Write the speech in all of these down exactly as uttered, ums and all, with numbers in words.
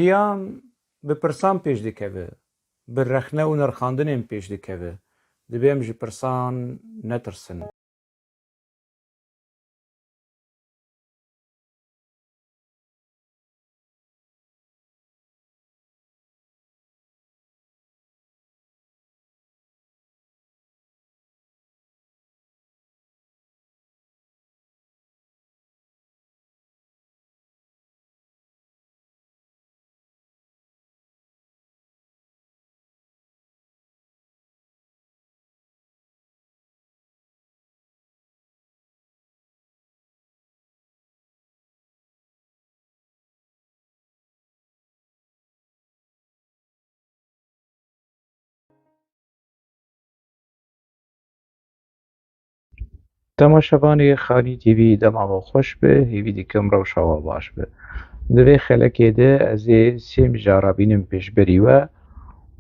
Piyam bi pirsan pêş dikeve, bi rexne û nirxandinên pêş dikeve. Divê em ji pirsan netirsin. Temaşevanê Xanî T V, dema we xweş be, hêvî dikim rewşa we baş be. Di vê xelekê de ez ê sê mijara bînim pêşberî we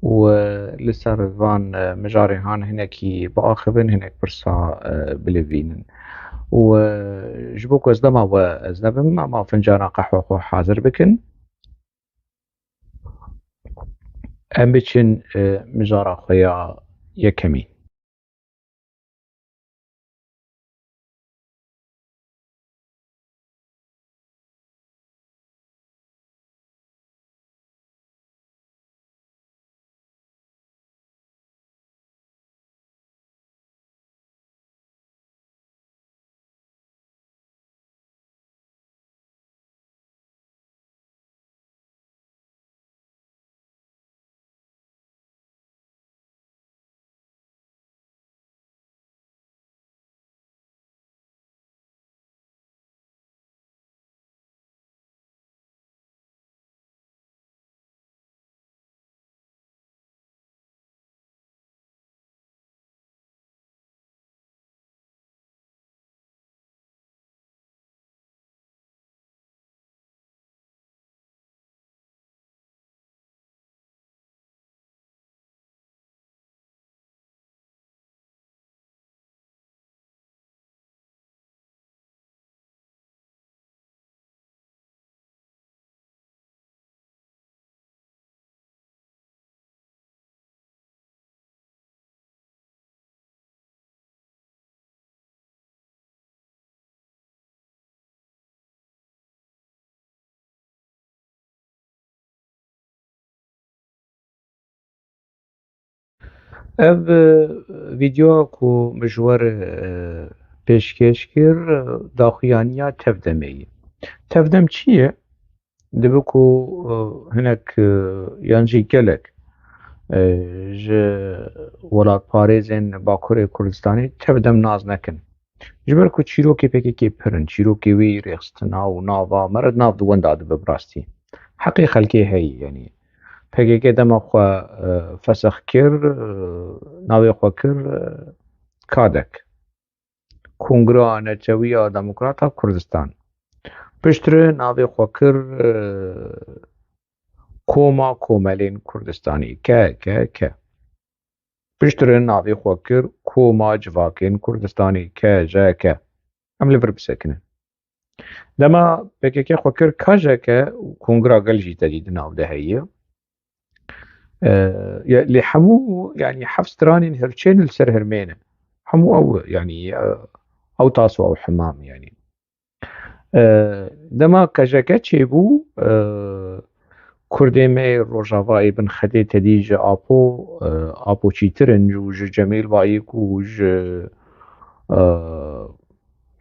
û, e, li ser van, e, mijarên han hinekî biaxivin, hinek pirsa, e, bilivînin. Û, e, ji bo ku ez dema we ez nebim, ema fincana qehwe xwe hazir bikin. Em biçin, e, mijara xwe ya yekemîn. Ev, e, vîdeoya ku min ji we re, e, pêşkêş kir, e, daxuyaniya tevdemê ye. Tevdem çi ye? Dibe ku, e, hinek, e, yan jî gelek, e, ji welatparêzên Bakurê Kurdistanê tevdem nas nekin. Ji ber ku çîrokê P K K pir in, çîrokê wî rêxistina û nava me re di nav di wenda dibe bi rastî. Heqê xelkê heye, yanî P K K dema xwe, e, fesex kir, e, navê xwe kir, e, kadek. Kongra Netewî ya Demokrata Kurdistan. Piştre navê xwe kir, e, Koma Komelên Kurdistanê, K K K. Piştre navê xwe kir Koma Civakên Kurdistanê, K J K. Em li vir bisekinin. Dema P K K xwe kir K J K û Kongra Gel jî tedî di nav de heye. E, ya, lê hemû, yanî heft stranên hirçên li ser hirmê ne. Hemû ew, yanî, e, ew tas û ew hemam, yanî. E, dema K J K çêbû, e, Kurdê me yê Rojavayê bin xetê tedî ji Apo, e, Apo çîtir in û ji Cemîl Bayik û ji,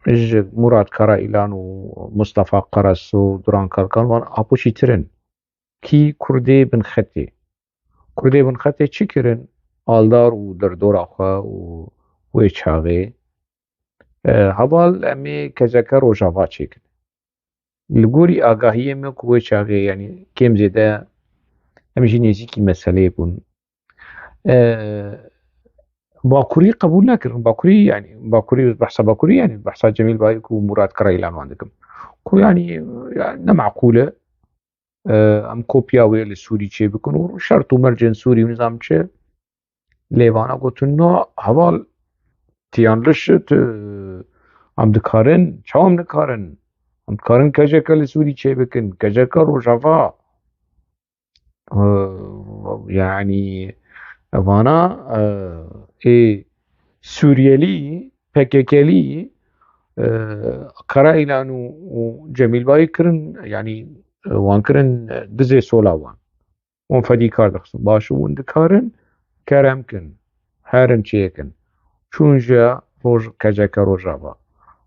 e, ji Murat Karaîlan û Mustafa Karasu, Duran Kalkan, wan Apo çîtir in. Kî Kurdê bin xetê? Kurdê bin xetê çi kirin? Aldar û derdora xwe û wê çaxê, e, heval em ê K J K Rojava çêkin. Li gorî agahiyê me ku wê çaxê, yanî kêm zêde em jî nêzîkî meseleyê bûn. E, Bakurî qebûl nekirin. Bakurî, yanî Bakurî, behsa Bakurî, yanî behsa Cemîl Bayik û Murat Karayilan wan dikim. Ku yanî, ya, ne meqûl e. E, em kopya wê li Sûrî çêbikin û şert û mercên Sûrî û nizam çi. Lê vana gotin, no, heval, tiyan li şit, e, em dikarin, çawa em nikarin? Em dikarin K J K li Sûrî çêbikin, K J K Rojava. e, yanî vana, e, ê Suriyelî, P K K'lî, e, Karaîlan û, û Cemîl Bayî kirin, yanî, e, wan kirin, e, dizê sola wan. Wan fedîkar dixistin. Baş e, hûn dikarin kerem kin, herin çêkin. Çûn ji roj, K C K Rojava.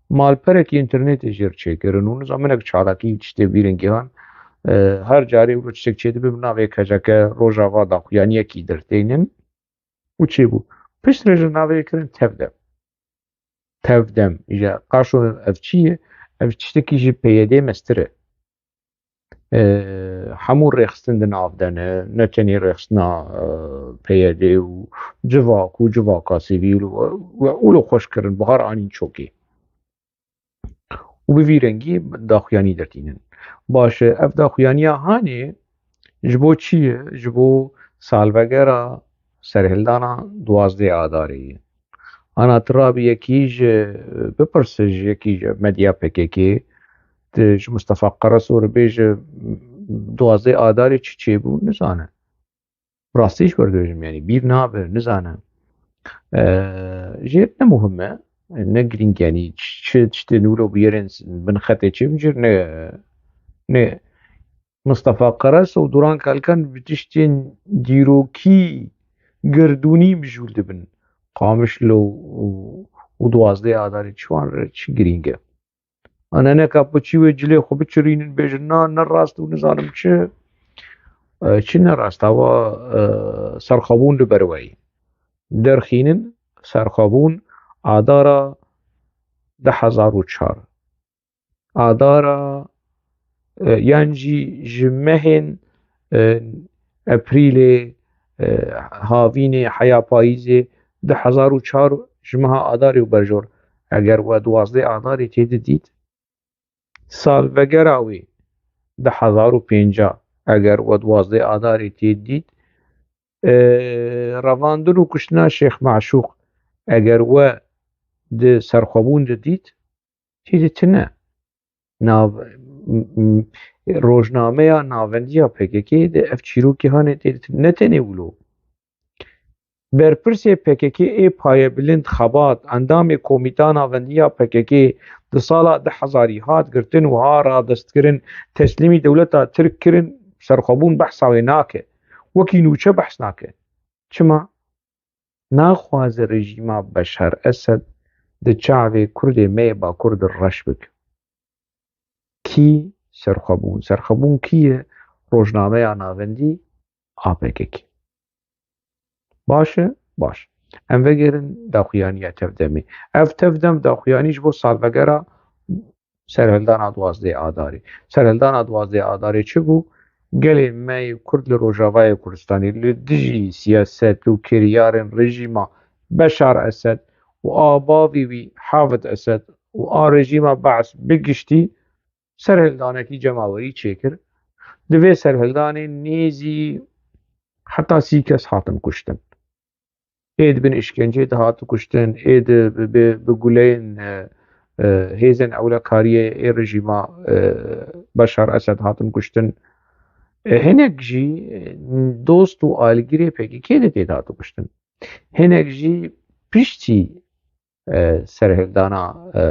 Malperekî înternetê jê re çêkirin û nizanim hinek çalakî tiştê vî rengî han, e, her carê wilo tiştek çêdibe bi navê K C K Rojava daxuyaniyekî derteynin û çêbû. Piştre ji navê kirin Tevdem. Tevdem. Îja qaşo ev çi ye? Ev tiştekî ji P Y D mestir e. E, hemû rêxistin di nav de ne, ne tenê rêxistina, e, P Y D û civak û civaka sivîl û, û, û wilo xweş kirin, buhar anîn çokê. Û bi vî rengî daxuyanî dertînin. Baş e, ev daxuyaniya hanê ji bo çi ye? Ji bo salvegera serhildana duwazdeh Adarê ye. Ana tu rabî yekî ji, bipirse ji yekî ji medya P K K, tu ji Mustafa Karaso re bêje duwazdeh Adarê çi çêbû, nizane. Rastî ji we re dibêjim, yanî bîr nabe, nizane. Ee, jê ne muhim e, ne girîng, yanî çi, çi tiştên wilo bûyerên binxetê çêbûn jê ne, ne Mustafa Karaso û Duran Kalkan bi tiştên dîrokî girdûnî mijûl dibin. Qamişlo û, û duwazdeh Adarê çi wan re çi girîng e. Ana neka bi çi wê cilê xwe biçirînin, bêjin na, ne rast û nizanim çi, e, çi ne rast, awa, e, serxwebûn li ber we ye. Derxînin serxwebûn Adara du hezar û çar. Adara, e, yan jî ji mehên, e, Eprîlê, e, Havînê, heya payîzê du hezar û çar ji meha Adarê û berjor. Eger we duwazdeh Adarê tê didît, salvegera wê du hezar û pênca, eger we duwazdeh Adarê tê dît, e, revandin û kuştina Şêx Meşûq, eger we di serxwebûn didît, tê de tune. Nav, m-, m-, rojnameya navendiya P K K de ev çîrokî hane tê de tune. Ne tenê wilo. Berpirsê P K K ê payebilind xebat, endamê Komîta Navendiya P K K di sala du hezarî hat girtin û ha radestkirin, teslîmî dewleta Tirk kirin, serxwebûn behsa wê nake. Wekî nûçe behs nake. Çima? Naxwaze rejîma Beşar Esed di çavê Kurdê me yê Bakur de reş bike. Kî serxwebûn? Serxwebûn kî ye? Rojnameya navendî A P K K. Baş e? Baş. Em vegerin daxuyaniya Tevdemê. Ev Tevdem daxuyanî ji bo salvegera serhildana duwazdeh Adarê. Serhildana duwazdeh Adarê çi bû? Gelê me yê Kurd li Rojavayê Kurdistanê li dijî siyaset û kiryarên rejîma Beşar Esed û a bavê wî Hafid Esed û a rejîma Be'es bi giştî serhildanekî cemawerî çêkir. Di vê serhildanê nêzî heta sî kes hatin kuştin. Ê di bin îşkencê de hat kuştin, ê di bi, bi, bi guleyên, e, e, hêzên ewlekariyê ê rejîma, e, Beşar Esed hatin kuştin. E, hinek jî, e, dost û alîgirê P K K de tê de hat kuştin. Hinek jî piştî, e, serhildana, e,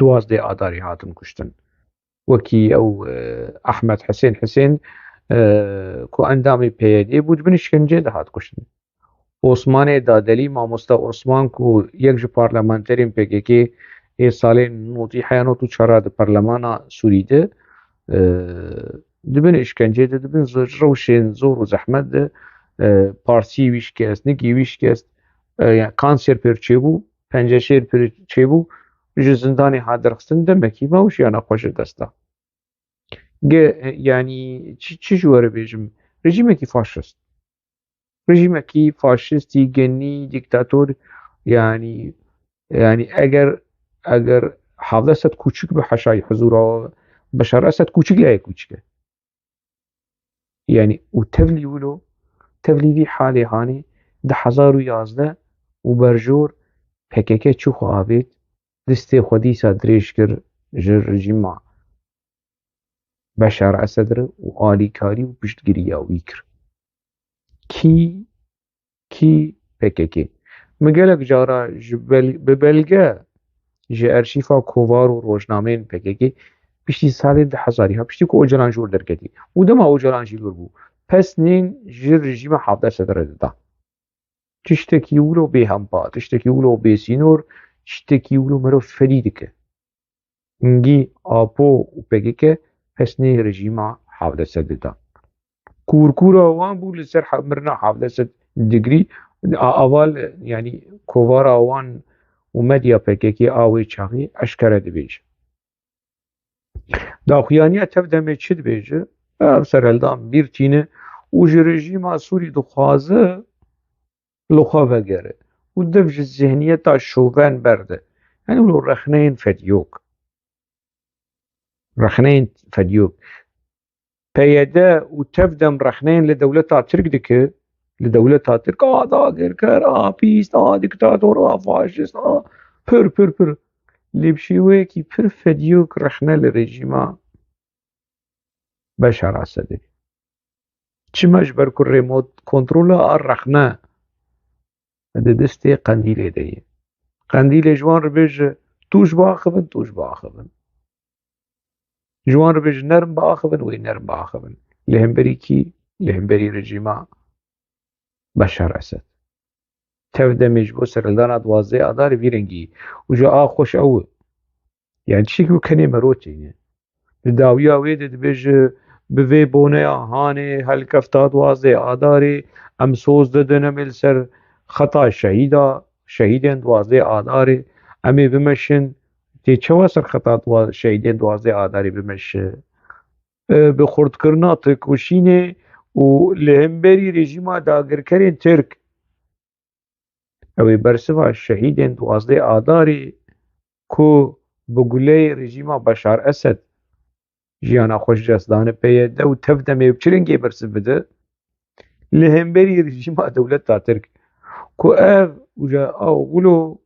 duwazdeh Adarê hatin kuştin. Wekî ew, e, Ahmet Hisên Hisên, e, ku endamê P Y D bû, di bin îşkencê de hat kuştin. Osmanê Dadelî, mamosta Osman ku yek ji parlamenterên P K K ê salên notî heya not û çar di parlemana Sûrî de, e, di bin îşkencê de, di bin zor, rewşên zor û zehmet de, e, parsiyê wî şikest, nikî wî şikest, e, yani kanser pêr çêbû, penceşêr pêr çêbû, ji zindanê hat derxistin, demekî me û jiyana xwe ji dest da. Ge, e, yanî çi, çi ji we re bêjim? Rejîmekî faşist. Rejîmekî faşistî, genî, dîktator, yanî, yanî eger, eger Hafid Esed kûçik bi heşayî huzura Beşar Esed kûçik lê kûçik e. Yanî û tevlî wilo, tevlî vî halê hanê du hezar û yazdeh û berjor P K K çi xwe avêt, distê xwe dîsa dirêj kir ji rejîma Beşar Esed re û alîkarî û piştgiriya wî kir. Kî, kî P K K. Min gelek cara ji bel-, bi belge ji arşîfa kovar û rojnameyên P K K piştî salên du hezarî ha, piştî ku Ocalan ji wir derketî û dema Ocalan jî li wir bû, pesnên ji rejîma Hafdesed re dida. Tiştekî wilo bêhempa, tiştekî wilo bêsînor, tiştekî wilo merov fedî dike. Hingî Apo û P K K pesnê rejîma Hafdesed dida. Kûrkûra wan bû li ser he-, mirina Hafdesed digrî, a-, aval, yanî kovara wan û medya P K K a wê çaxî eşkere dibêje. Daxuyaniya tev demê çi dibêje? Ev serhildan bîr tîne û ji rejîma Sûrî dixwaze li xwe vegere û dev ji zihniyeta şoven berde. Yanî wilo rexneyên fediyok. Rexneyên fediyok. P Y D û tev dem rexneyên li dewleta Tirk dike, li dewleta Tirk, a dagirker, a pîst, a diktator, a faşist, a pir, pir, pir. Lê bi şêweyekî pir fediyok rexne li rejîma Beşar Esedê. Çima? Ji ber ku remot kontrola a rexne di destê Qendîlê de ye. Qendîlê ji wan re bêje, tu ji biaxivin, tu ji biaxivin. Ji wan re bêje nerm biaxivin, wê nerm biaxivin. Li hemberî kî? Li hemberî rejîma Beşar Esed. Tev demê ji bo serhildana duwazdeh Adarê vî rengî û ji a xweş ew e. Yani tiştekî ku kenê merotê ye. Di dawiya wê de dibêje, bi vê boneya hanê helkefta duwazdeh Adarê em soz didin, em ê li ser xeta şehîda, şehîdên duwazdeh Adarê em ê bimeşin. Tê çawa ser xeta duwa-, şehîdên duwazdeh Adarê bimeşe? E, bi xurtkirina têkoşînê û li hemberî rejîma dagirkerên Tirk. Ew ê bersiva şehîdên duwazdeh Adarê ku bi guleyê rejîma Beşar Esed jiyana xwe ji dest dane, P Y D û tev demê bi çi rengê bersiv bide? Li hemberî rejîma dewleta Tirk ku ev û ji ew wilo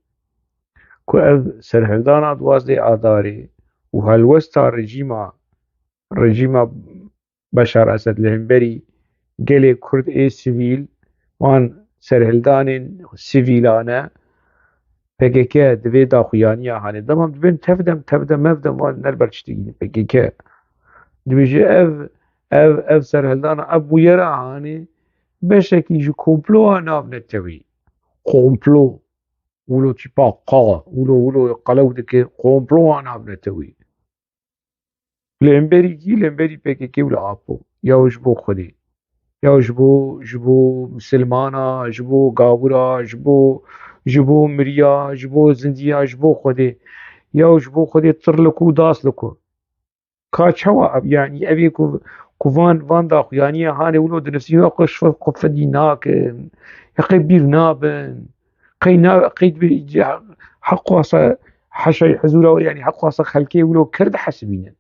ku ev serhildana duwazdeh Adarê û helwesta rejîma, rejîma Beşar Esed li hemberî gelê Kurd ê sivîl, wan serhildanên sivîlane, P K K di vê daxuyaniya hanê. Dema dibên tev dem, tev dem, mev dem, wan ne li ber tiştekî ne. P K K dibêje ev, ev, ev serhildana, ev bûyera hanê beşekî ji komploa navnetewî. Komplo. Wilo tîpa qa, wilo, wilo qelew dike, komploa navnetewî. Li hemberî kî? Li hemberî P K K û li Apo. Ya ji bo Xwedê. Ya ji bo, ji bo misilmana, ji bo gavura, ji bo, ji bo miriya, ji bo zindiya, ji bo Xwedê. Ya ji bo Xwedê tirlik û daslik û. Ka çawa ev, yanî evê ku, ku van, van daxuyaniya hanê wilo dinivîsî, ya xwe ji xwe fedî nakin, ya qey bîr nabin, qey na, qey dibê heq wasa heşay hizûra we, yanî heq wasa xelkê wilo kir dihesibînin.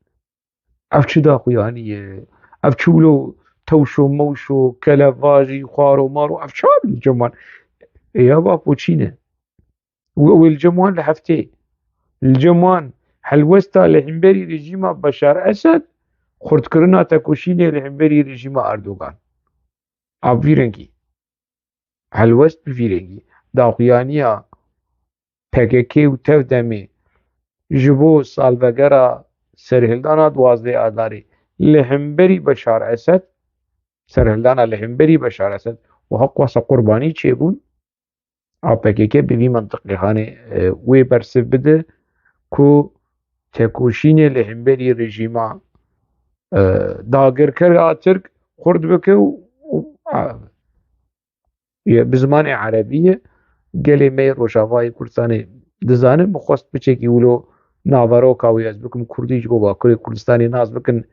Ev çi daxuyanî ye? Ev çi wilo tewşo mewşo, kelevajî, xwaro maro, ev çawa bî li cem wan? Ê ya bapo çî ne? Û ew ê li cem wan li heftê. Li cem wan helwesta li hemberî rejîma Beşar Esed, xurtkirina tekoşînê li hemberî rejîma Erdogan. A vî rengî. Helwest bi vî rengî. Daxuyaniya P K K û tev demê ji bo salvegera serhildana duwazdeh Adarê li hemberî Beşar Esed, serhildana li hemberî Beşar Esed û heq wasa qurbanî çêbûn, A P K K bi vî mentiqê hanê, e, wê bersiv bide ku tekoşînê li hemberî rejîma, e, dagirker a Tirk xurt bike û, û, a, ye, bi zimanê erebî ye. Gelê me yê Rojavayê Kurdistanê dizanin, min xwest piçekî wilo naveroka wê ez bikim kurdî ji bo Bakurê Kurdistanê nas bikin,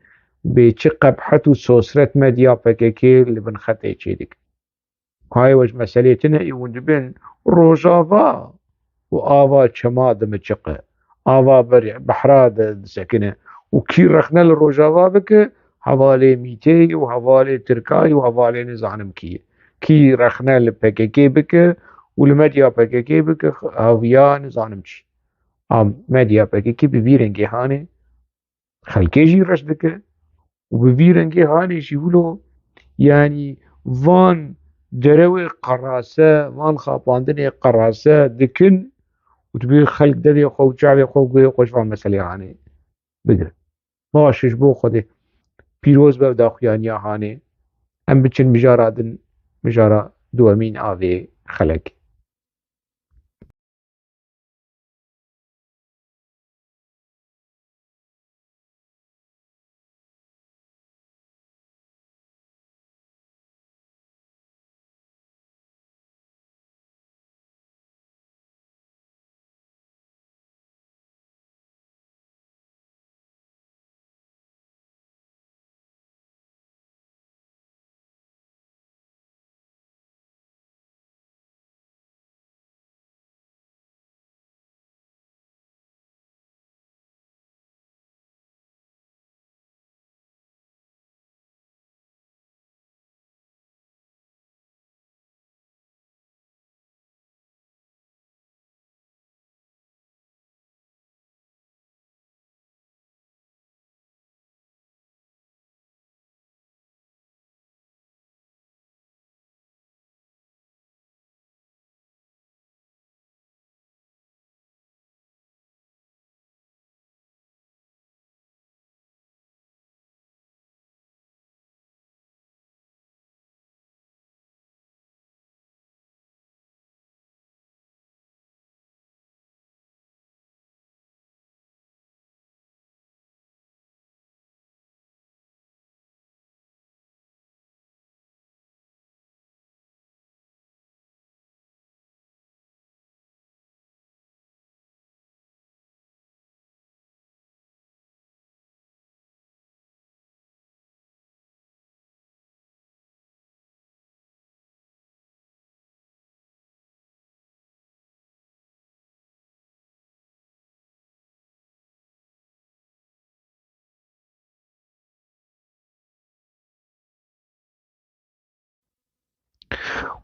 bê çi qebhet û sosret medya P K K li bin xetê çêdikin. Hayê we ji meselê tune ê hûn dibên Rojava û ava çema dimiçiqe. Ava berê behra de disekine. Û kî rexne li Rojava bike, hevalê Mîtê û hevalê Tirka û hevalê nizanim kî ye. Kî rexne li P K K bike û li medya P K K bike, hawiya nizanim çi. Am medya P K K bi vî rengê hanê xelkê jî reş dike Û bi vî rengê hanê jî wilo, yanî van derewê qerase, van xapandinê qerase dikin û dibê xelk devê xwe û çavê xwe û guhê xwe ji van meselê hanê bigirin. Baş e, ji bo Xwedê pîroz be ev daxuyaniya hanê. Em biçin mijara din, mijara duwemîn a vê xelekê.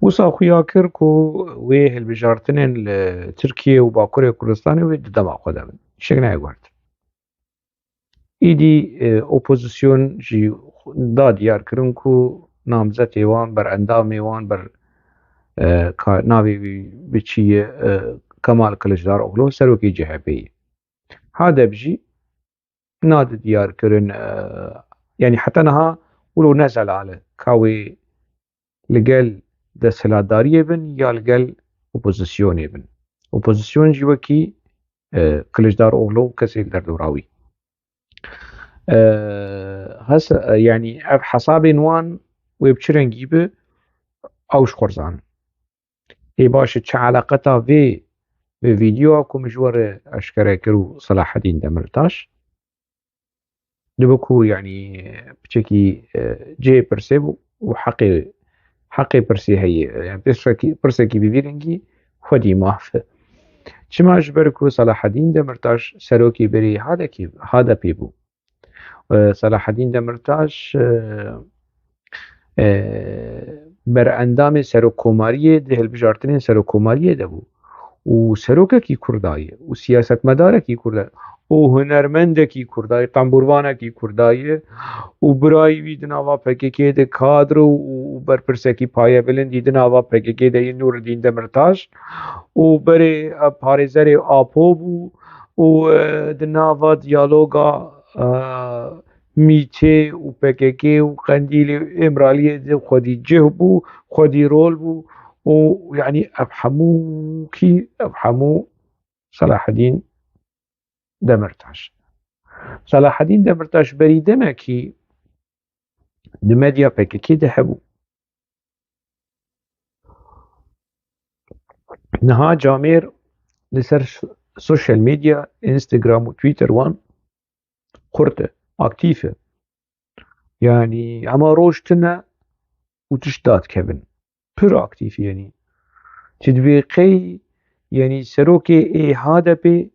Wisa xuya kir ku wê hilbijartinên li Tirkiye û Bakurê Kurdistanê wê di dema xwe de bin. Şik nayê guhertin. Îdî, e, opozîsyon jî da diyar kirin ku namzetê wan, berendamê wan, ber, e, ka navê wî bi çi ye, e, Kemal Kiliçdaroglu, serokê C H P'ê ye. HADEP jî nade diyar kirin, e, yanî heta niha wilo ne zelal e ka wê li gel desthilatdariyê bin ya li gel opozîsyonê bin. Opozîsyon jî wekî, e, Kiliçdaroglu û kesên derdora wî. E, hes-, e, yanî ev hesabên wan wê bi çi rengî bi, ew ji xwe zanin. Ê baş e, çi eleqeta vê, vê vîdeoya ku min ji we re eşkere kir û Selahedîn Demirtaş? Dibe ku, yanî, piçekî, e, cihê pirsê bû û heqê, heqê pirsê heye. Yani, pirsekî, pirsekî bi vî rengî xwedî maf e. Çima? Ji ber ku Selahedîn Demirtaş serokê berê HADEP'ê, HADEP'ê bû. E, Selahedîn Demirtaş, e, e, berendamê serokkomariyê di hilbijartinên serokkomariyê de bû û serokekî Kurda ye û siyasetmedarekî Kurda ye û hunermendekî Kurda ye, tembûrvanekî Kurda ye û birayî wî di nava P K K de kadr û, û berpirsekî payebilindî di nava P K K de ye, Nûreddîn Demirtaş, û berê, e, parêzerê Apo bû û, e, di nava diyaloga, e, Mîtê û P K K û Qendîlê û Îmraliyê de xwedî cih bû, xwedî rol bû û, yanî, ev hemû kî, ev hemû Selahedîn Demirtaş. Selahedîn Demirtaş berî demekî di medya P K K de hebû. Niha camêr li ser so-, sosyal medya, Instagram û Twitter wan xurt e, aktîf e. Yanî hema roj tune û tişt dadikevin. Pir aktîf, yanî. Ti dibê qey, yanî serokê ê HADEP'ê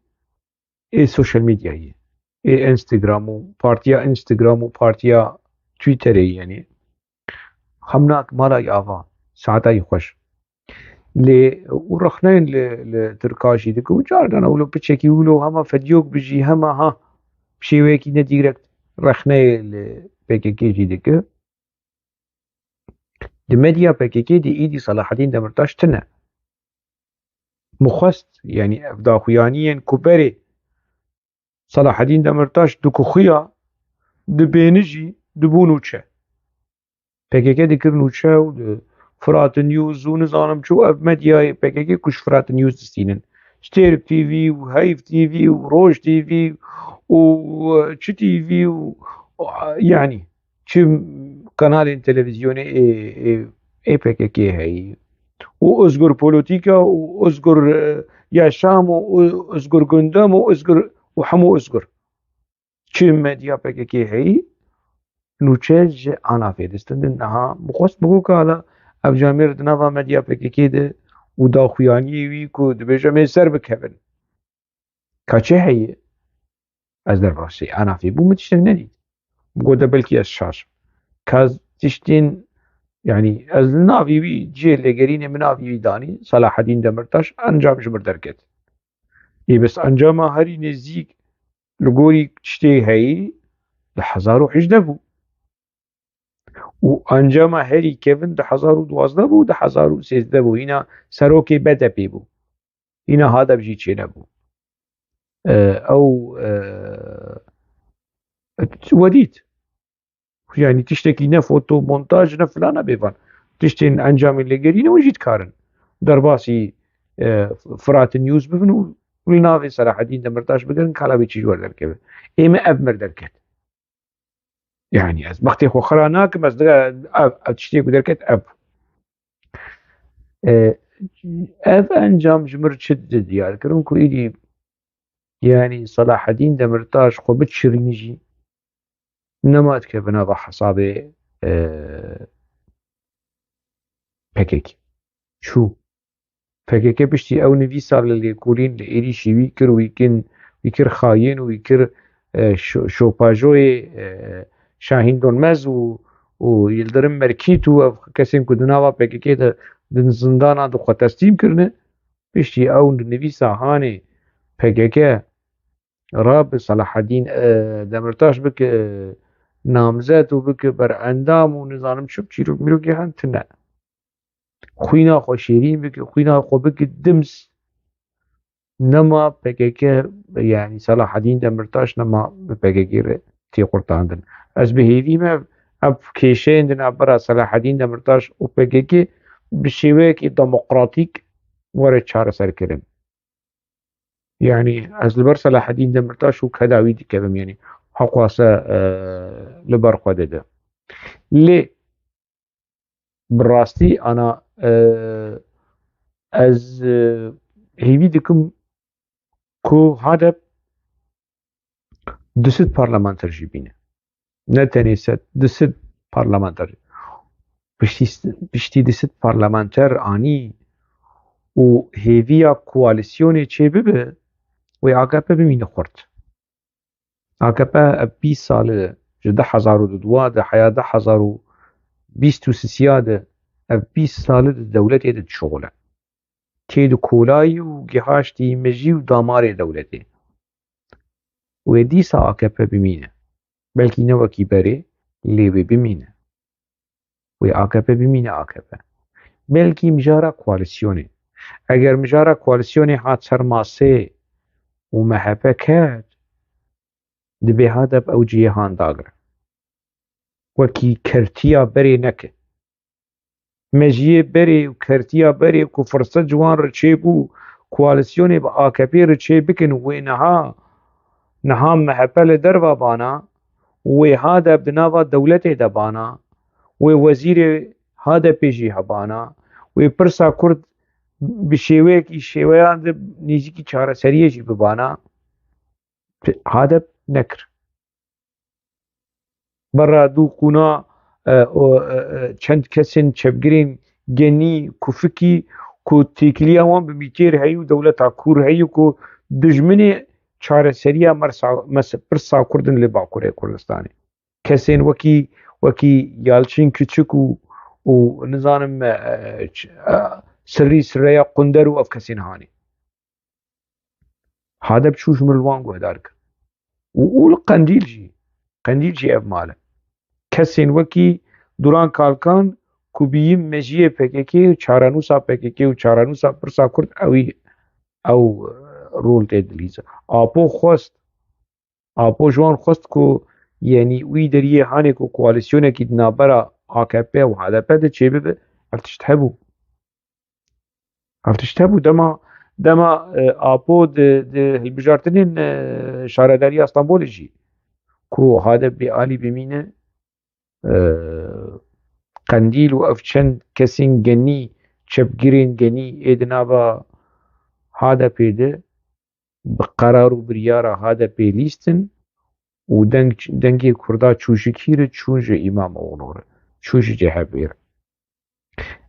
ê sosyal medyayê, ê Instagram û partiya Instagram û partiya Twitterê, yanî. Xemnak mala yî ava, saeta yî xweş. Lê û rexneyên li, li Tirka jî dike û cardan ewlo piçekî wilo hema fedyok bijî hema ha bi şêweyekî ne direkt rexneyê li P K K jî dike. Di medya P K K de îdî Selahedîn Demirtaş tine. Min xwest, yanî ev daxuyaniyên ku berê Selahedîn Demirtaş dikuxiya, dibêni jî dibû nûçe. P K K dikir nûçe û di Firat News û nizanim çi û ev medyayê P K K ku ji Firat News distînin. Stêrk T V û Heyv T V û Roj T V û, e, çi T V û, e, yanî çi kanalên televîzyonê ê, ê, ê P K K heyî. Û Özgür Politika û Özgür, e, Yaşam û, û Özgür Gündem û Özgür û hemû Özgür. Çi medya P K K heyî, nûçe ji Anafê distindin. Niha min xwest bigo ka hala ev camêr di nava medya P K K de û daxuyaniyê wî ku dibêje em ê ser bikevin. Ka çi heye? Ez derbasî Anafê bûm, min tiştek nedît. Bigo de belkî ez şaş im. Ka ez tiştên, yanî ez li navî wî cihê lêgerînê min navî wî danî, Selahedîn Demirtaş, encam ji mir derket. Ê bes encama herî nêzîk li gorî tiştê heyî di hezar û hejdeh bû. Û encama herî kevin di hezar û duwazdeh bû, di hezar û sêzdeh bû. Hîna serokê B D P bû. Hîna Hadep jî çênebû. E, ew, e, we dît. Yanî tiştekî ne foto montaj, ne filana bêvan. Tiştên encamên lêgerînê hûn jî dikarin derbasî, e, Firat News bibin û li navê Selahedîn Demirtaş bigirin, kala wê çi ji wer derkeve. Ê me ev mir derket. Yanî ez bextê xwe xira nakim, ez diga ev, ev tiştê ku derket ev. E, ev encam ji mir çi di diyar kirin ku îdî, yanî Selahedîn Demirtaş xwe biçirîn jî nema dikeve nava hesabê, e, P K K. Çû. P K K piştî ew nivîsa li lêkolîn li êrîşî wî kir, wî kin, wî kir xayîn û wî kir, e, şo-, şopajoyê, e, Şahîn Donmez û, û Yildirim Merkît û ev kesên ku di nava P K K de di zindana de xwe teslîm kirine. Piştî ew nivîsa hanê P K K ra bi Selahedîn, e, Demirtaş bike, e, namzet û bike berendam û nizanim çi, çîrok mîrokê hen tune. Xwîna xwe şêrîn bike, xwîna xwe bike dims. Nema P K K, yanî Selahedîn Demirtaş nema bi P K K re tê qurtandin. Ez bi hêvî me ev kêşeyên di navbera Selahedîn Demirtaş û P K K bi şêweyekî demokratîk were çareserkirin. Yanî ez li ber Selahedîn Demirtaş û keda wî dikevim, yanî heqwase, e, li ber xwe dide. Lê bi rastî ana, e, ez, e, hêvî dikim ku Hadep du sed parlamenter jî bîne. Ne tenê sed, du sed parlamenter. Piştî, piştî du sed parlamenter anî û hêviya koalîsyonê çêbibe, wê A K P bimîne xurt. A K P ev bîst sal e, ji du hezar û dua de heya du hezar û bîst û sisiya de, ev bîst sal e di dewletê de dişuxule. Tê di kolayî û gihaştî mejî û damarê dewletê. Wê dîsa A K P bimîne. Belkî ne wekî berê, lê wê bimîne. Wê A K P bimîne A K P. Belkî mijara koalîsyonê. Eger mijara koalîsyonê hat ser masê û M H P ket, dibê Hadep ew cihê han dagire. Wekî kertiya berê neke. Mejiyê berê û kertiya berê ku firset ji wan re çêbû, koalîsyonê bi A K P re çê bikin, wê niha, niha M H P li derva bana, wê Hadep di nava dewletê de bana, wê wezîrê Hadepê jî hebana, wê pirsa Kurd bi şêweyekî şêweyan de nêzîkî çareseriyê jî bibana, Hadep nekir. Berra dû qûna, e, o, e, e, çend kesên çepgirên genî, kufikî ku têkiliya wan bi mîtêr heyî û dewleta kûr heyî ku dijminê çareseriya mersa, mes-, pirsa Kurd in li Bakurê Kurdistanê. Kesên wekî, wekî Yalçin Küçük û, û nizanim, e, e, ç-, e, Sirrî Sirreya Qunder û ev kesên hanê. Hadep çû ji min li wan guhdar kir. Û, û li Qendîl jî, Qendîl jî ev mal e. Kesên wekî Duran Kalkan ku bîyî mejiyê P K K û çarenûsa P K K û çarenûsa pirsa Kurd ewî ew, e, rol tê dilîzin. Apo xwest, Apo ji wan xwest ku, yanî wî deriyê hanê ku koalîsyonekî di navbera A K P û H D P de çêbibe, ev tişt hebû. Ev tişt hebû. Dema, dema, e, Apo di, di hilbijartinên, e, Şaredariya Stenbolê jî ku H D P alî bimîne, e, Qendîl û ev çend kesên genî, çepgirên genî ê di nava H D P de bi qerar û biryara H D P lîstin û deng, dengê Kurda çû ji kî re? Çûn ji Îmamoğlu re, çûn ji C H P re.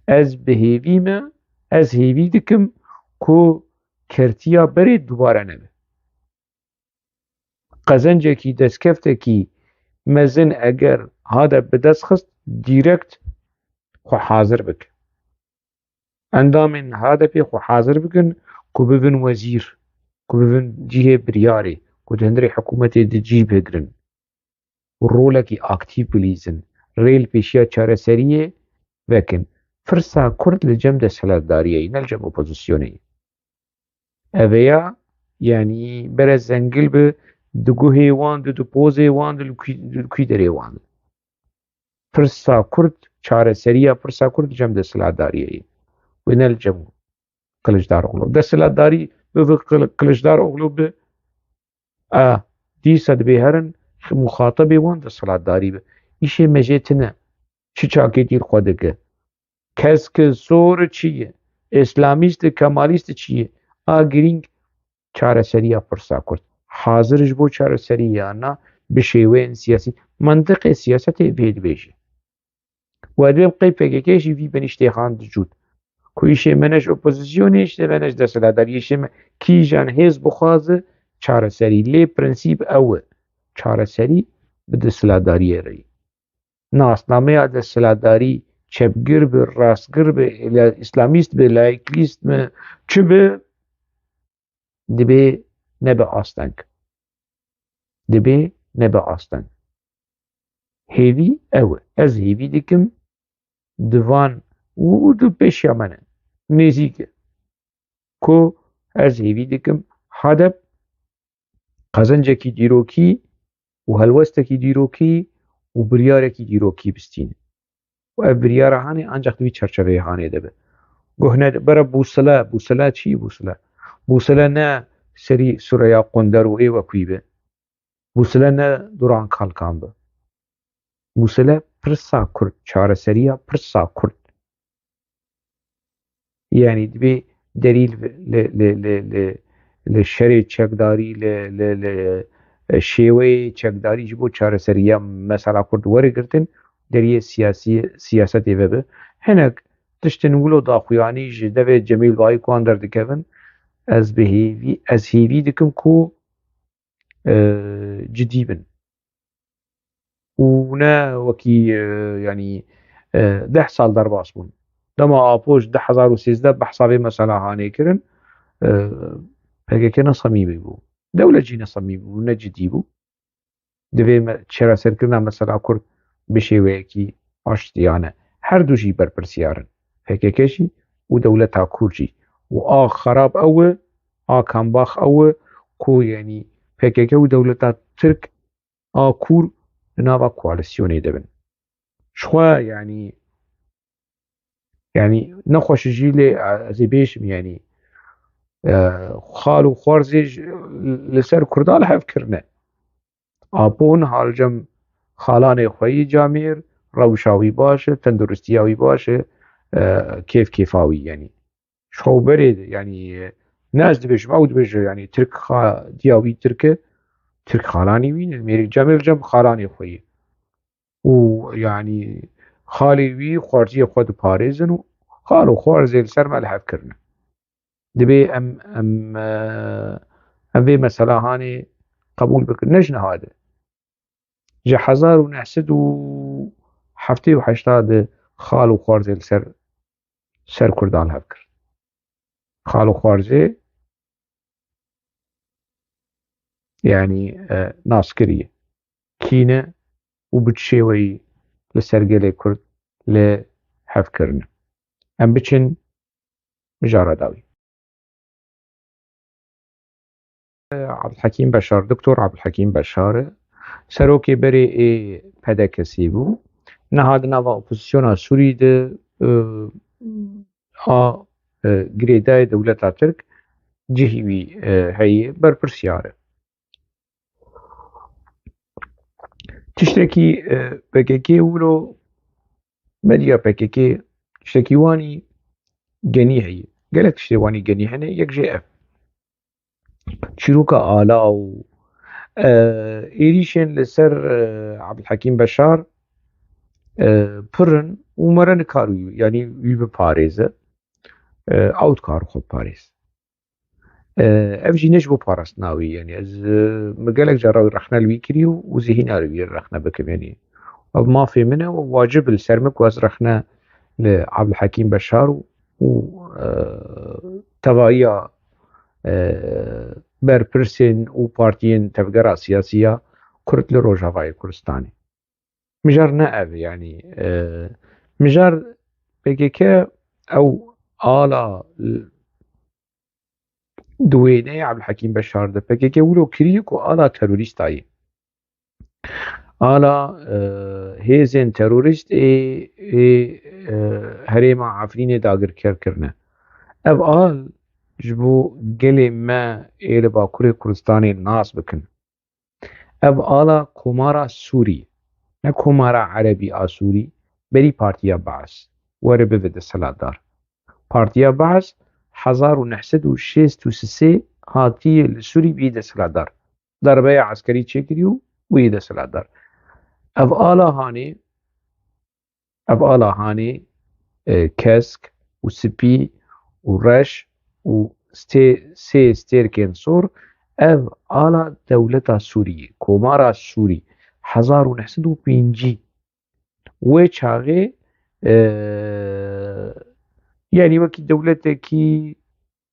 Ez bi hêvî me, ez hêvî dikim ku kertiya berê dubare nebe. Qezencekî, destkeftekî mezin eger H D P bi dest xist, dîrekt xwe hazir bike. Endamên H D P xwe hazir bikin ku bibin wezîr, ku bibin cihê biryarê, ku di hundirê hikûmetê de cî bigrin û rolekî aktîf bilîzin, rê li pêşiya çareseriyê vekin. Pirsa Kurd li cem desthilatdariyê ye, ne li cem opozisyonê ye. Ev ya, yanî bere zengil bi di guhê wan de, di pozê wan de, li kû-, li kû derê wan de. Pirsa Kurd, çareseriya pirsa Kurd li cem desthilatdariyê ye. Wê ne li cem Kiliçdaroglu. Desthilatdarî bi, bi Kil-, Kiliçdaroglu bi, a, dîsa dibê herin muxatebê wan desthilatdarî bi. Îşê me jê tune. Çi çakêtî li xwe dike? Kesk sor çi ye? Îslamîst, kemalîst çi ye? A girîng çareseriya pirsa Kurd. Hazir ji bo çareserî ya na bi şêweyên siyasî. Mentiqê siyasetê vê dibêje. Û ez dibêm qey P K K jî vî benîştê xand cût. Ku îşê me ne ji opozisyonê, îşê me ne ji desthilatdarî, îşê me kîjan hêz bixwaze çareserî. Lê prensîp ew e. Çareserî bi desthilatdariyê re ye. Nasnameya desthilatdarî çepgir bi, rastgir bi, îslamîst bi, laiklîst bi, çi bi, dibê nebe asteng. Dibê nebe asteng. Hêvî ew e. Ez hêvî dikim di van û di pêşiya me ne. Nêzîk e. Ku ez hêvî dikim H D P qezencekî dîrokî û helwestekî dîrokî û biryarekî dîrokî bistîne. Û ev biryara hanê ancak di vî çerçeveyê hanê de be. Guh nede bere bûsile. Bûsile çi bûsile? Bûsile ne Serî Sureya Qunder û ê wekî be. Bûsile ne Duran Kalkan be. Bûsile pirsa Kurd, çareseriya pirsa Kurd. Yanî dibê derî li, li, li, li, li, li şerê çekdarî, li, li, li, e, şêweyê çekdarî ji bo çareseriya mesela Kurd were girtin, deriyê siyasî, siyasetê vebe. Hinek tiştên wilo daxuyanî ji devê Cemîl Bayik wan derdikevin. Ez bi hêvî, ez hêvî dikim ku, e, cidî bin. Û ne wekî, e, yanî, e, deh sal derbas bûn. Dema Apo ji du hezar û sêzdeh behsa vê mesela hanê kirin, e, P K K ne semîmî bû. Dewlet jî ne semîmî bû, ne cidî bû. Divê me çareserkirina mesela Kurd bi şêweyekî aştiyane. Her du jî berpirsiyar in. P K K jî û dewleta Kurd jî. Û a xerab ew e, a kambax ew e ku, yanî, P K K û dewleta Tirk a kûr di nava koalîsyonê de bin. Ji xwe, yanî, yanî, nexweş jî lê, e, ez ê bêjim, yanî, e, xal û xwarzê ji, li ser Kurdan li hev kirine. Apo niha li cem xalanê xwe yî camêr, rewşa wî baş e, tenduristiya wî baş e, e, kêf kêfa wî, yanî. Ji xwe berê, yanî, ne ez dibêjim, ew dibêje, yanî, Tirk xa-, diya wî Tirk e, Tirk xalanî wî ne, mêrik camêr li cem xalanê xwe yî. Û, yanî, xalê wî xwarziyê xwe diparêzin û xal û xwarzê li ser me li hev kirine. Dibê em, em, e, em vê mesela hanê qebûl bikin. Ne ji niha de. Ji hezar û neh sed û heftê û heşt de xal û xwarzê li ser, ser Kurdan hev kir. Xal û xwarzê, yanî, e, nas kiriye. Kî ne û bi çi şêweyî li ser gelê Kurd li hev kirine. Em biçin mijara dawî. Abdulhekîm Beşar, Doktor Abdulhekîm Beşar, serokê berê ê P D K'ê bû. Niha di nava opozisyona Sûrî de, e, a, e, girêdayê dewleta Tirk cihî wî, e, heye, berpirsyar e. Tiştekî, e, P K K wilo medya P K K tiştekî wanî genî heye. Gelek tiştê wanî genî hene, yek jê ev. Çîroka ala û, e, êrîşên li ser, e, Abdulhekîm Beşar, e, pir in û mere nikar wî, yanî wî biparêze, e, ew dikar xwe biparêz. E, ev jî ne ji bo parastina wî, yanî ez, e, min gelek cara wî rexne li wî kirî û, û zihîna li wî rexne bikim, yanî ev mafê min e û wacib li ser min ku ez rexne li Abdulhekîm Beşar û, û, e, tevahiya, e, berpirsên û partiyên tevgera siyasî ya Kurd li Rojavayê Kurdistanê. Mijar ne ev, yanî, e, mijar P K K ew ala, e, di wêneyê Abdulhekîm Beşar de P K K wilo kiriye ku ala terorîsta ye. Ala, e, hêzên terorîst ê, ê, e, herêma Efrînê dagirker kirine. Ev al ji bo gelê me ê li Bakurê Kurdistanê nas bikin. Ev ala Komara Sûrî, ne Komara Erebî a Sûrî, berî Partiya Baas were bibe desthilatdar. Partiya Baas hezar û neh sed û şêst û sê hatiye li Sûrî bî desthilatdar. Darbeya eskerî çêkirî û bûyî desthilatdar. Ev ala hanê, ev ala hanê, e, kesk û spî û reş û stê-, sê stêrkên sor, ev ala dewleta Sûriyê, Komara Sûrî, hezar û neh sed û pêncî. Wê çaxê, e, yanî wekî dewletekî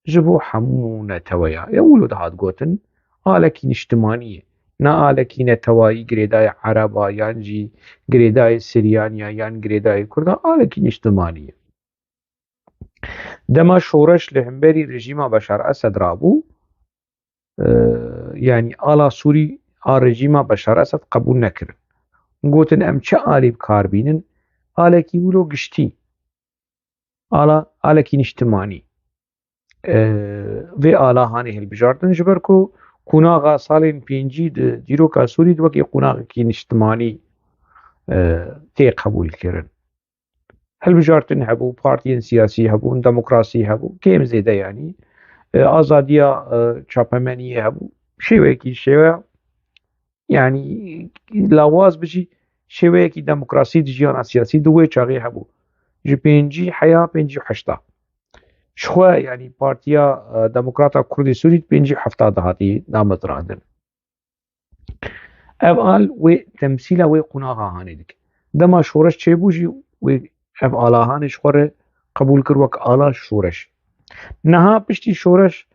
ji bo hemû neteweya. Ya wilo dihat gotin, alekî niştimanî ye. Ne alekî netewayî girêdayê Ereba, yan jî girêdayê Siryan ya, yan girêdayê Kurda, alekî niştimanî ye. Dema şoreş li hemberî rejîma Beşar Esed rabû, e, yanî ala Sûrî a rejîma Beşar Esed qebûl nekirin. Gotin, em çi alî bi kar bînin? Alekî wilo giştî. Ala, alekî niştimanî. E, vê ala hanê hilbijartin, ji ber ku qonaxa salên pêncî di dîroka Sûrî de wekî qonaxekî niştimanî, e, tê qebûlkirin. Hilbijartin hebû, partiyên siyasî hebûn, demokrasî hebû, kêm zêde yanî, e, azadiya, e, çapemeniyê hebû. Şêweyekî şêwe, yanî lawaz bijî, şêweyekî demokrasî di jiyana siyasî di wê çaxê hebû. Ji pêncî heya pêncî û heşta. Ji xwe, yanî Partiya, e, Demokrata Kurdê Sûrî di pêncî û hefta de hatî damezrandin. Ev al wê temsîla wê qonaxa hanê dike. Dema şoreş çêbû jî wê ev ala hanê ji xwe re qebûl kir wek ala şoreş. Niha piştî şoreş,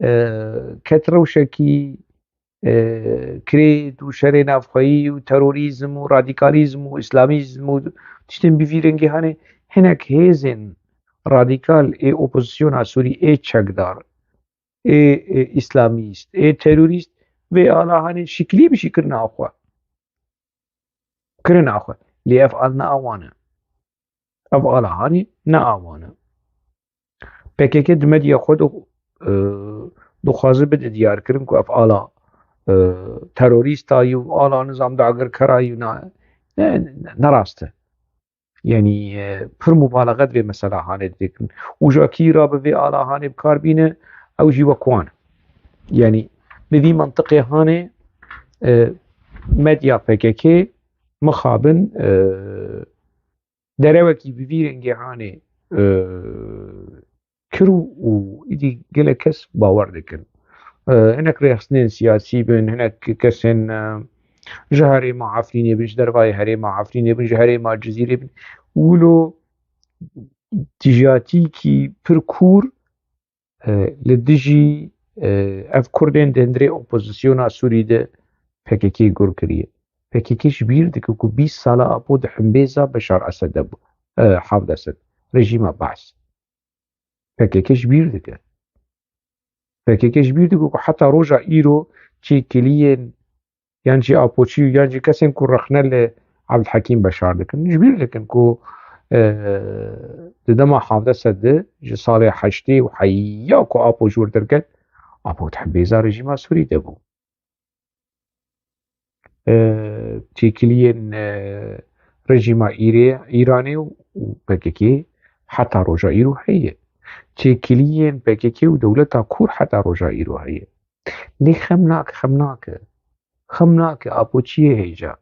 e, ket rewşekî, e, kirêt û şerê navxweyî û terorîzm û radîkalîzm û îslamîzm û tiştên bi vî rengî hanê hinek hêzên radîkal ê opozisyona Sûrî ê çekdar ê, ê îslamîst, ê terorîst, vê ala hanê şiklî bi şî kirina xwe. Kirina xwe. Lê ev al ne awan e. Ev ala hanê ne awan e. P K K di medya xwe de, e, dixwaze bide diyarkirin ku ev ala, e, terorîsta yî û ala nizam dagirkera yî û na-, ne, ne, ne rast e. Yanî, e, pir mubalaxet vê mesela hanê dikin. Û ja kî rabe vê ala hanê bi kar bîne, ew jî wek wan. Yanî, bi vî mentiqê hanê, e, medya P K K mixabin, e, derewekî bi vî rengê hanê, e, kir û, û îdî gelek kes bawer dikin. E, hinek rêxistinên siyasî bin, hinek kesên, e, ji herêma Efrînê bin, ji dervayê herêma Efrînê bin, ji herêma Cizîrê bin. Wilo tijatîkî pir kûr, e, li dijî, e, ev Kurdên di hundirê opozisyona Sûrî de P K K gur kiriye. P K K ji bîr dike ku bîst sala Apo di himbêza Beşar Esed de bû, e, Hafid Esed, rejîma Baas. P K K ji bîr dike. P K K ji bîr dike ku heta roja îro çêkiliyên yan jî Apoçî û yan jî kesên ku rexne li Abdulhekîm Beşar dikin, ji bîr dikin ku, e, di dema Hafid Esed de ji salê heştê û heya ku Apo ji wir derket, Apo di himbêza rejîma Sûrî de bû. E, têkiliyên, e, rejîma Îrê-, Îranê û P K K heta roja îro heye. Têkiliyên P K K û dewleta Kur heta roja îro heye. Lê xem nake, xem nake. Xem nake, Apo çi yê hêja?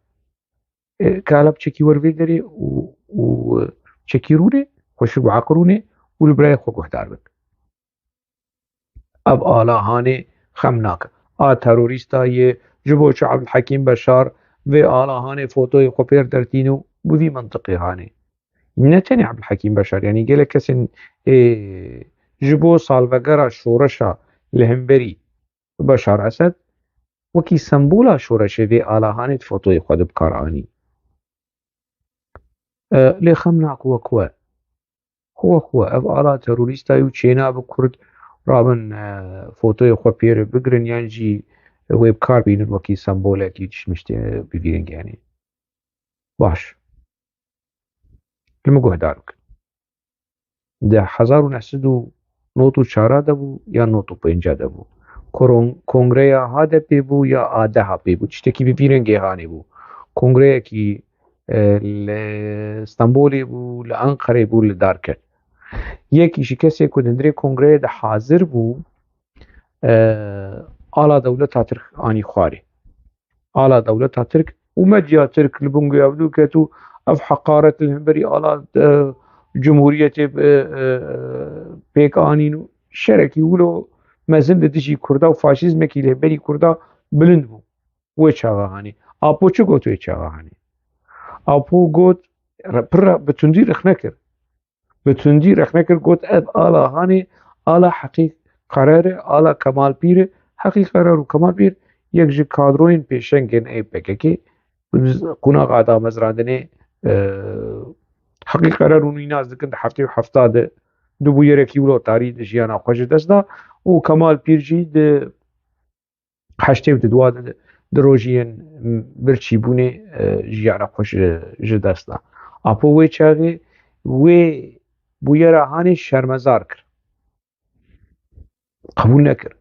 E, kala bi çekî wer vê derê û, û, e, çekî rûnê, xweşik bi eqil rûnê û li birayê xwe guhdar bin. Ev ala hanê xem nake. A terorîsta yê, ji bo çi Abdulhekîm Beşar vê ala hanê fotoyê xwe pêr dertîn û bi vî mintiqê hanê. Ne tenê Abdulhekîm Beşar, yanî gelek kesên, ê, ji bo salvegera şoreşa li hemberî Beşar Esed, wekî sembola şoreşê vê ala hanê di fotoyê xwe de bi kar anî. E, lê xem nake wek we. Xwe xwe, ev ala terorîsta ye û çênabe Kurd rabin, e, fotoyê xwe pê re bigirin yan jî wê bi kar bînin wekî sembolekî tişt miştê bivîrin genê. Baş. Li min guhdar bikin. Di hezar û neh sed û nod û çar de bû ya nod û pênc de bû. Koron-, kongreya H D P bû ya A D H P bû. Tiştekî bi vî rengê hanê bû. Kongreyekî, e, li Stenbolê bû, li Enqerê bû, li dar ket. Yekî ji kesê ku di hundirê kongreyê de hazir bû, e, ala dewleta Tirk anî xwarê. Ala dewleta Tirk û medya Tirk li bin guya wî ket û ev heqaret li hemberî ala, e, cumhuriyetê, e, e, pêk anîn û şerekî wilo mezin li dijî Kurda û faşîzmekî li hemberî Kurda bilind bû. Wê çaxa hanê. Apo çi got wê çaxa hanê? Apo got, re-, pir re-, bi tundî rexne kir. Bi tundî rexne kir, got, ev ala hanê, ala Heqî Qerer e, ala Kemal Pîr e. Heqî Qerer û Kemal Pîr yek ji kadroyên pêşengên ê P K K, qonaxa damezrandinê, e, Heqî Qerer û nînas dikin di heftê û hefta de du bûyerekî wilo tarî di jiyana xwe ji dest da û Kemal Pîr jî di heştê û du de di rojiyên birçîbûnê, e, jiyana xwe ji, ji dest da. Apo wê çaxê wê bûyera hanê şermezar kir. Qebûl nekir.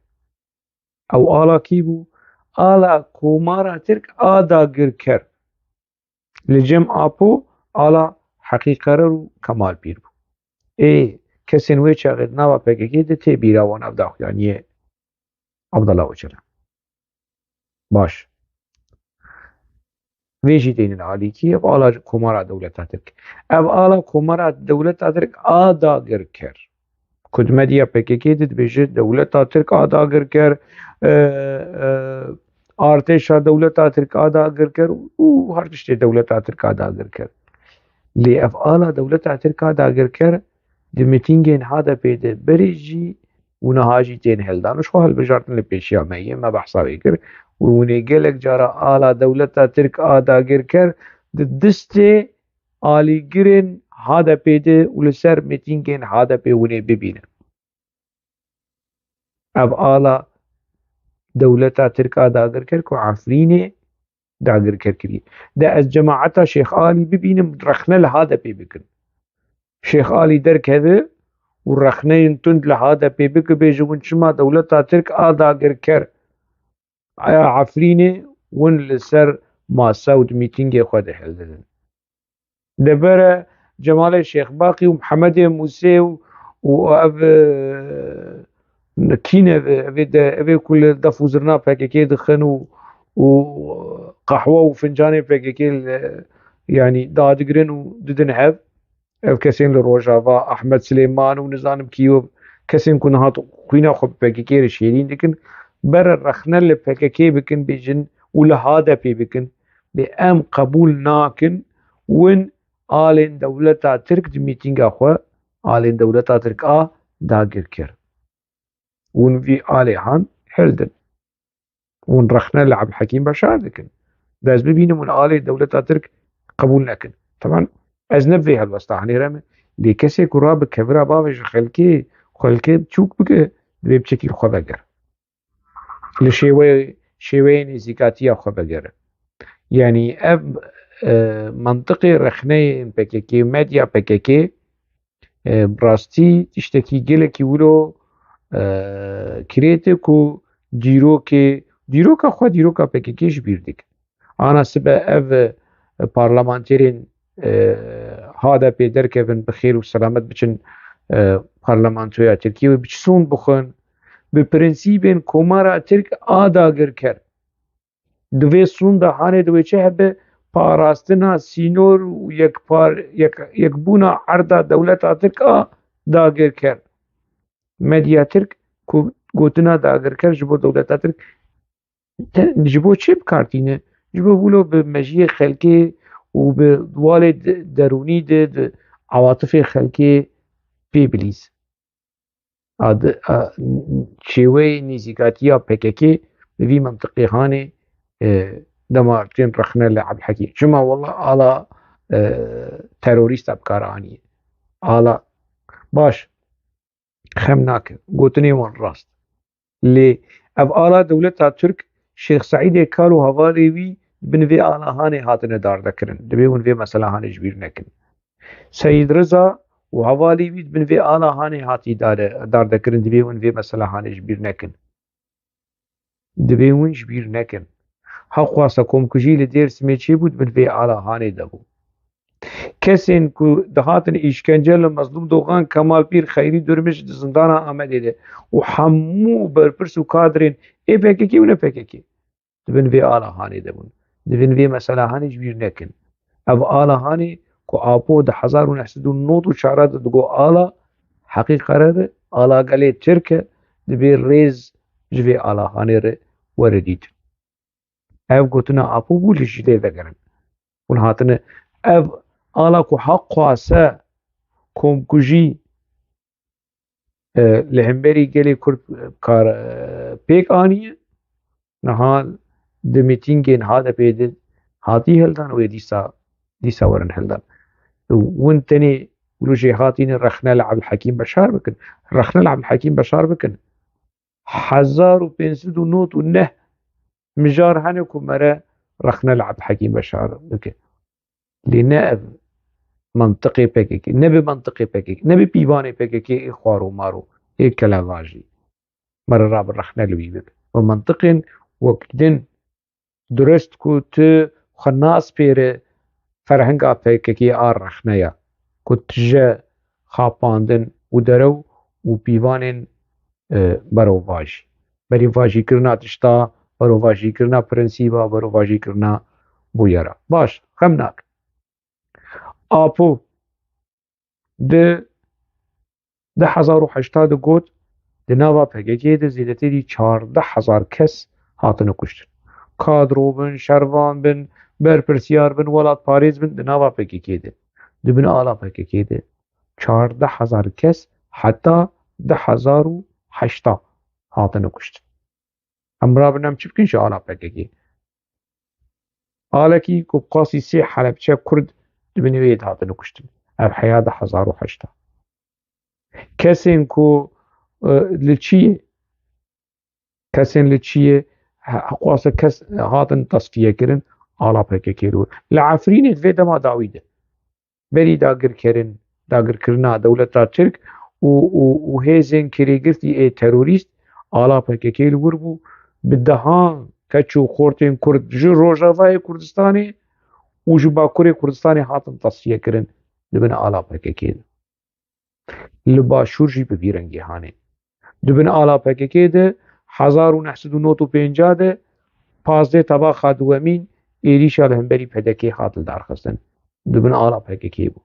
Ew ala kî bû? Ala Komara Tirk a dagirker. Li cem Apo ala Heqî Qerer û Kemal Pîr bû. Ê, kesên wê çaxê di nava P K K de tê bîra wan ev daxuyaniyê Abdullah Ocalan. Baş. Vê jî tênin alîkî, ev ala Komara Dewleta Tirk. Ev ala Komara Dewleta Tirk a dagirker. Ku di medya P K K de dibêje dewleta Tirk a dagirker, e, e, artêşa dewleta Tirk a dagirker û her tiştê dewleta Tirk a dagirker. Lê ev ala dewleta Tirk a dagirker di mitîngên H D P de berê jî û niha jî tên hildan û ji xwe hilbijartin li pêşiya me ye, me behsa wê kir û hûn ê gelek cara ala dewleta Tirk a dagirker di distê alîgirên H D P de û li ser mitîngên H D P hûn ê bibînin. Ev ala dewleta Tirk a dagirker ku Efrînê dagirker kiriye. De ez cemaeta Şêx Alî bibînim, rexne li H D P bikin. Şêx Alî derkeve û rexneyên tund li H D P bike, bêje hûn çima dewleta Tirk a dagirker aya Efrînê hûn li ser masa û di mîtîngê xwe de hildidin. Debere Cemalê Şêxbaqî û Mihemedê Mûsê û, û ev, e, kî ne ev, ev ê de, ev ê ku li def û zirna P K K dixin û, û qehwe û fincanê P K K li, yanî dadigirin û didin hev. Ev kesên li Rojava, Ahmet Silêman û nizanim kî û kesên ku niha xwîna xwe bi P K K re şêrîn dikin, bere rexne li P K K bikin, bêjin û li H D P bikin, bê em qebûl nakin, win alên dewleta Tirk di mîtînga xwe, alên dewleta Tirk a dagir kir. Hûn vî alê han hildin. Hûn rexne li Ebdulhekîm Beşar dikin. dest bibînim û li alê dewleta Tirk qebûl nekin. Teban ez ne bi vê helwesta hanê re me, lê kesê ku ra bi kevira bavêje xelkê, xelkê çûk bike, divê biçekî xwe vegere. Li şêweyê, şêweyê nêzîkatiya xwe vegere. Yanî ev, e, mentiqê rexneyên P K K, medya P K K, e, bi rastî tiştekî gelekî wilo, e, kirêt e ku dîrokê, dîroka xwe, dîroka P K K ji bîr dikin. Ana sibe ev, e, parlamenterên, e, H D P derkevin, bi xêr û selamet biçin, e, parlamentoya Tirkiyê wê biçi sûnd bixwin. Bi prensîbên Komara Tirk a dagirker. Di vê sûnda hanê di wê çi hebe? Parastina sînor û yekpar-, yek-, yekbûna erda dewleta Tirk a dagirker. Medya Tirk ku gotina dagirker ji bo dewleta Tirk te-, ji bo çi bi kar tîne? Ji bo wilo bi mejiyê xelkê û bi walê de-, derûnî de, di ewatifê xelkê pê bilîz. A, di, a, şêweyê nêzîkatiya P K K li vî mentiqê hanê, e, dema tên rexne li Ebdulhekîm. Çima wela ala, e, terorîsta bi kar aniye. Ala, baş, xem nake. Gotinê wan rast. Lê ev ala dewleta Tirk, Şêx Seîdê Kal û hevalê wî di bin vê ala hanê hatine dardekirin. Divê hûn vê mesela hanê ji bîr nekin. Seyîd Riza û hevalê wî di bin vê ala hanê hatî dare-, dardekirin, divê hûn vê mesela hanê ji bîr nekin. Divê hûn ji bîr nekin. Heqwasa komkujî li Dêrsimê çêbû, di bin vê ala hanê de bû. Kesên ku dihatin îşkence li Mezlûm Dogan, Kemal Pîr, Xeyrî Durmiş di zindana Amedê de û hemû berpirs û kadrên ê P K K û ne P K K di bin vê ala hanê de bûn. Di bin vê mesela hanê ji bîr nekin. Ev ala hanê ku Apo di hezar û neh sed û nod û çar de digot ala heqî qerer e, ala gelê Tirk e, divê rêz ji vê ala hanê re were dîtin. Ev gotina Apo bû, lê ji lê vegerin. Hûn hatine ev ala ku heqwase komkujî, e, li hemberî gelê Kurd, e, kar, e, pêk aniye. Niha di mîtîngên H D P de hatî hildan, wê dîsa, dîsa werin hildan. Hûn tenê wilo jêhatîne rexne li Ebdulhekîm Beşar bikin. Rexne li Ebdulhekîm Beşar bikin. Hezar û pênc sed û nod û neh mijar hene ku mere rexne li Ebdulhekîm Beşar bike. Lê ne ev mentiqê P K K, ne bi mentiqê P K K, ne bi pîvanê P K K ê xwar û mar û ê kelevajî. Mere rabe rexne li wî bike. Ew mentiqên wek din durust ku tu xwe nas pêre ferhenga P K K a rexne ya, ku tije xapandin û derew û pîvanên, e, berovajî. Berîvajîkirina tişta, berovajîkirina prensîba, berovajîkirina bûyera. Baş, xem nake. Apo di du hezar û heşta de got, di nava P K K de zêdetirî çardeh hezar kes hatine kuştin. Kadro bin, şervan bin, berpirsiyar bin, welatparêz bin di nava P K K de. Di bin ala P K K de çardeh hezar kes heta du hezar û heşta hatine kuştin. Em rabin em çi bikin ji ala P K K? Alekî ku bi qasî sê Helebçe Kurd di bin wê de hatine kuştin. Ev heya du hezar û heşta. Kesên ku, e, li çiyê, kesên li çiyê he-, heqwase kes hatin tesfiyekirin, ala P K K li wir. Li Efrînê di vê dema dawî de berî dagirkerin, dagirkirina dewleta Tirk û, û, û hêzên kirêgirtî ê terorîst, ala P K K li wir bû, bi dehan keç û xortên Kurd ji Rojavayê Kurdistanê û ji Bakurê Kurdistanê hatin tesfiyekirin, di bin ala P K K de. Li Başûr jî bi vî rengî hanê. Di bin ala P K K de hezar û neh sed û nod û pêncî de pazdeh tebaxa duwemîn êrîşa li hemberî P D K hat lidarxistin. Di bin ala P K K bû.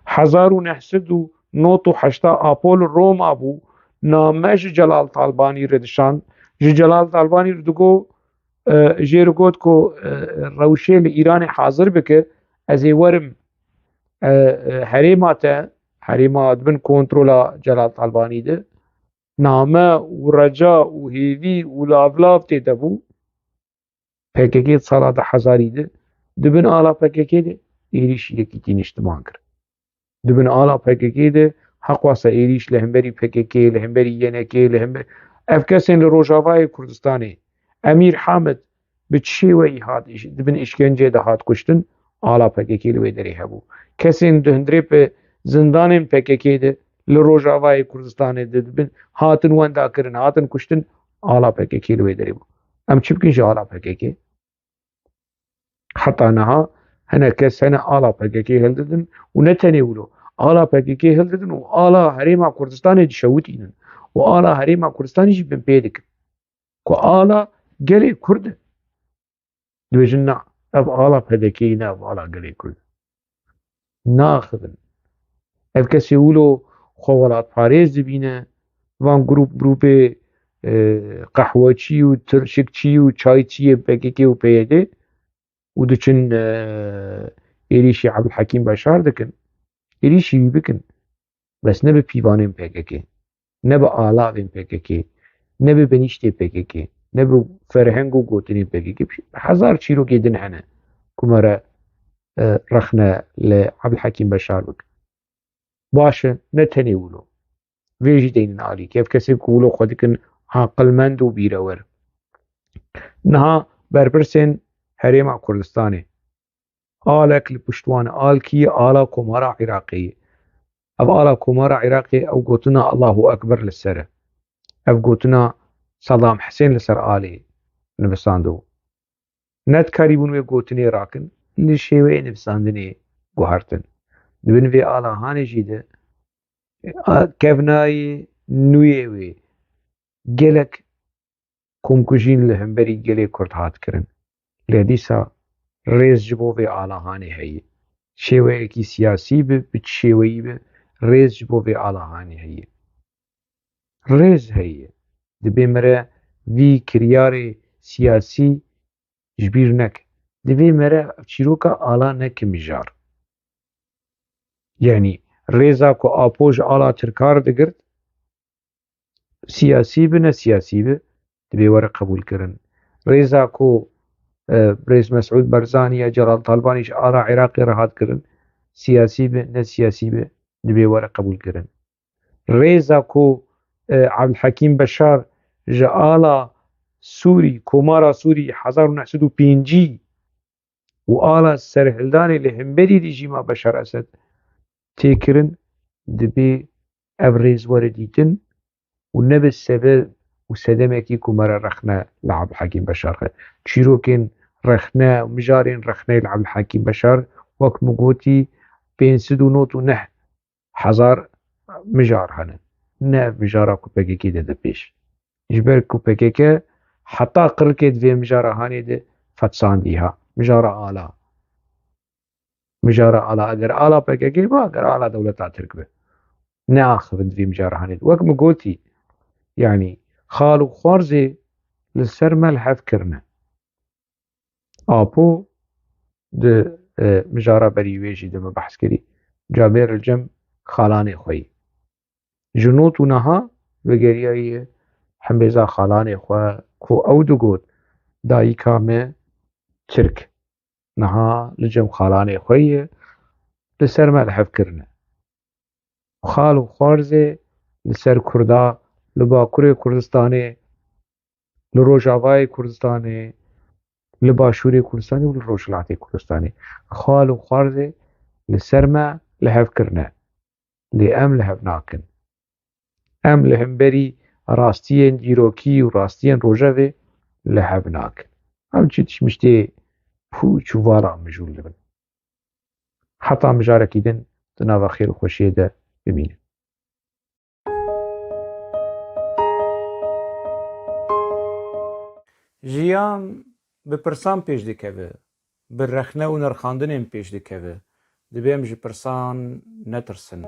Hezar û neh sed û nod û heşta Apo li Roma bû, name ji Celal Talbanî re dişand. Ji Celal Talbanî re digot, e, jê re got ku, e, rewşê li Îranê hazir bike, ez ê werim, e, e, herêma te, herêma di bin kontrola Celal Talbanî de. Name û reca û hêvî û lavlav tê de bû. P K K sala du hezarî de di bin ala P K K de êrîşî yekîtî niştiman kir. Di bin ala P K K de heqwasa êrîş li hemberî P K K, li hemberî Y N K, li hember ev kesên li Rojavayê Kurdistanê, Emîr Hamid bi çi şêweyî hat îş-, di bin îşkenceyê de hat kuştin, ala P K K li wê derê hebû. Kesên di hundirê pe zindanên P K K de li Rojavayê Kurdistanê de di bin hatin wendakirin, hatin kuştin, ala P K K li wê derê bû. Em çi bikin ji ala P K K? Heta niha hinek kes hene ala P K K hildidin û ne tenê wilo. Ala P K K hildidin û ala Herêma Kurdistanê dişewitînin. Û ala Herêma Kurdistanê jî binpê dikin. Ku ala gelê Kurd e. Dibêjin na, ev ala P D K'yê ne, ev ala gelê Kurd e. Naxivin. Ev kesê wilo xwe welatparêz dibîne, van grûp grûpê, e, qehweçî û tirşikçî û çayçiyê P K K û P Y D û diçin, e, êrîşî Ebdulhekîm Beşar dikin. Êrîşî wî bikin. Bes ne bi pîvanên P K K, ne bi alavên P K K, ne bi benîştê P K K, ne bi ferheng û gotinên P K K. Hezar çîrokê din hene ku me re, e, rexne li Ebdulhekîm Beşar bikin. Baş e, ne tenê wilo. Vê jî deynin alî. Ev kesên ku wilo xwe dikin aqilmend û bîrewer. Niha berpirsên Herêma Kurdistanê, alek li pişt wan e, al kî ye? Ala Komara Iraqê ye. Ev ala Komara Iraqê, ew gotina Allahu Ekber li ser e. Ev gotina Saddam Husên li ser alê nivisandibû. Nedikarîbûn wê gotinê rakin, li şêweyê nivisandinê guhertin. Di bin vê ala hanê jî de, a, kevnayê nû yê wê gelek komkujîn li hemberî gelê Kurd hat kirin. Lê dîsa rêz ji bo vê ala hanê heye. Şêweyekî siyasî bi, bi çi şêweyî bi, rêz ji bo vê ala hanê heye. Rêz heye. Dibê me re vî kiryarê siyasî ji bîr neke. Divê me re çîroka ala neke mijar. Yanî rêza ku Apo ji ala Tirka re digirt, siyasî bi, ne siyasî bi, divê were qebûlkirin. Rêza ku, e, birêz Mesûd Barzanî ya Celal Talbanî ji ala Iraqê re hat kirin, siyasî bi, ne siyasî bi, divê were qebûlkirin. Rêza ku, e, Ebdulhekîm Beşar ji ala Sûrî, Komara Sûrî hezar û neh sed û pêncî û ala serhildanê li hemberî rejîma Beşar Esed tê kirin, dibê ev rêz were dîtin û nebe sebeb û sedemekî ku me re rexne li Ebdulhekîm Beşar xe. Çîrokên rexne, mijarên rexneyê li Ebdulhekîm Beşar, wek min gotî, pênc sed û nod û neh hezar mijar hene. Ne ev mijara ku P K K de di pêş. Ji ber ku P K K heta qirikê di vê mijara hanê de fetsandî ha. Mijara ala. Mijara ala. Eger ala P K K be, eger ala dewleta Tirk be, neaxivin di vê mijara hanê de. Wek min gotî, yanî xal û xwarzê li ser me li hev kirine. Apo di, e, mijara berî wê jî de me behs kirî. Camêr li cem xalanê xwe yî. Ji not û niha vegeriyaye hembêza xalanê xwe ku ew digot, dayika me Tirk. Niha li cem xalanê xwe ye, li ser me li hev kirine. Xal û xwarzê li ser Kurda, li Bakurê Kurdistanê, li Rojavayê Kurdistanê, li Başûrê Kurdistanê û li Rojhilatê Kurdistanê. Xal û xwarzê li ser me li hev kirine. Lê em li hev nakin. Em li hemberî rastiyên dîrokî û rastiyên rojevê li hev nakin. Em çi tişmiştê pûç û vala mijûl dibin. Heta mijarekî din di nava xêr û xweşiyê de bimînin. Jiyan bi pirsan pêş dikeve, bi rexne û nirxandinên pêş dikeve. Divê em ji pirsan netirsin.